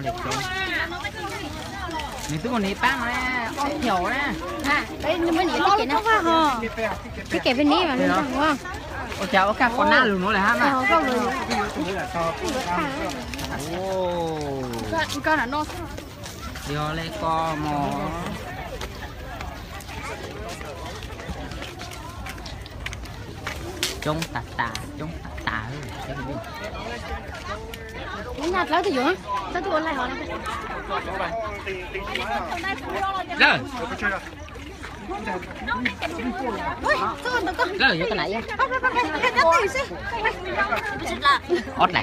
Nws twb mus niv pab no, ob caug na. Twb kev peb niv mas nws ua cas ua kaj qos nab lug nuav lawm hab mas. Yog le ko mog. Coob tas tas, coob tas tas. Lawm, yuav koj na. Ob na.